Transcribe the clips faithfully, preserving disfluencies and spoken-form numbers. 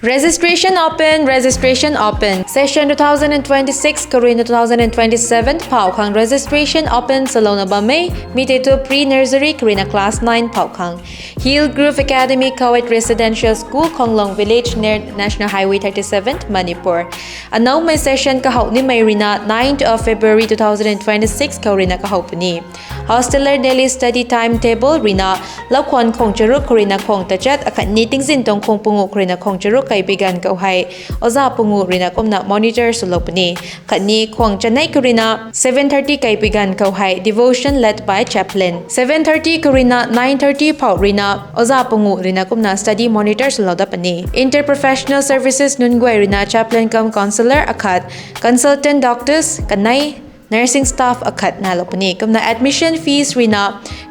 Registration open, registration open. Session two thousand and twenty-six kharuina two thousand and twenty-seven phou khang registration open swlouna bam e. Mi tei thu pre-nursery kharuina class nine phou khang. Hill Grove Academy, Khawet Residential School, Khonglong Village, near National Highway thirty-seven, Manipur. Anoumei session kahow nimei ruina ninth of February two thousand and twenty-six khou ruina kahow puni. Hosteller daily study timetable ruina, laukhwan khong charuk khou ruina khong tachat, akhatni tingzin tuang khong pungu khou ruina khong charuk kaipui ganv khou hei, oza pungu ruina kumna monitor swlou puni. Khatni khong chanei khou ruina seven thirty kaipui ganv khou hei, devotion led by chaplain. Seven thirty khou ruina nine thirty phou ruina, oza pungu ruina kumna study monitor swlou dat puni. Interprofessional services nunc guay ruina chaplain cum counsellor akhat, consultant doctors kanei, nursing staff akhat nailou puni. Kumna admission fees ruina,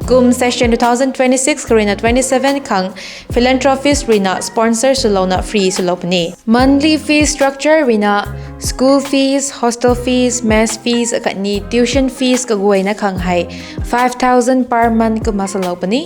kum session two thousand twenty-six khou ruina twenty-seven khang philanthropist ruina sponsor swlouna free swlou puni. Monthly fee structure ruina, school fees, hostel fees, mess fees akhatni tuition fees kaguayna khang hei five thousand per month kumna swlou puni.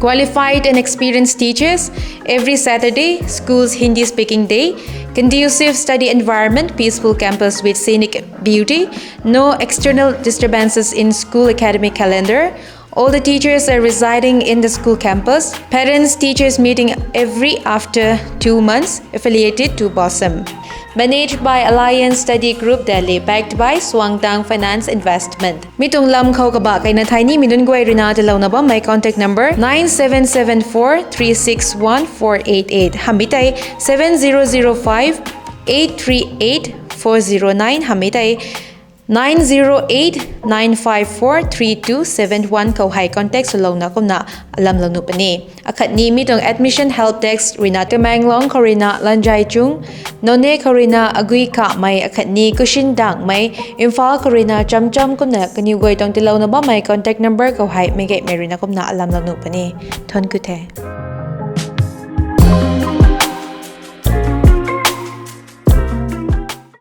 Qualified and experienced teachers. Every Saturday, school's Hindi speaking day. Conducive study environment, peaceful campus with scenic beauty. No external disturbances in school academic calendar. All the teachers are residing in the school campus. Parents teachers meeting every after two months, affiliated to BOSM. Managed by Alliance Study Group Delhi, backed by Suangdang Finance Investment. Mi tuang lam khou kabah kaina thei ni mi nunc guay ruina tiilouna bammei contact number nine seven seven four three six one four eight eight, hamh mi tei seven zero zero five eight three eight four zero nine, hamh mi tei nine zero eight nine five four three two seven one khou hei contact swlouna kumna alamlou nuh puni. Akhatni mi tuang admission help desk ruina Tamenglong khou ruina Lanjaichung, Noney khou ruina Agui Kamei akhatni Kushin Dangmei, Imphal khou ruina Chamcham kumna kaniw guay tuang tiilouna bammei contact number khou hei meic gaymei ruina kumna alamlou nuh puni. Thuanc ku the.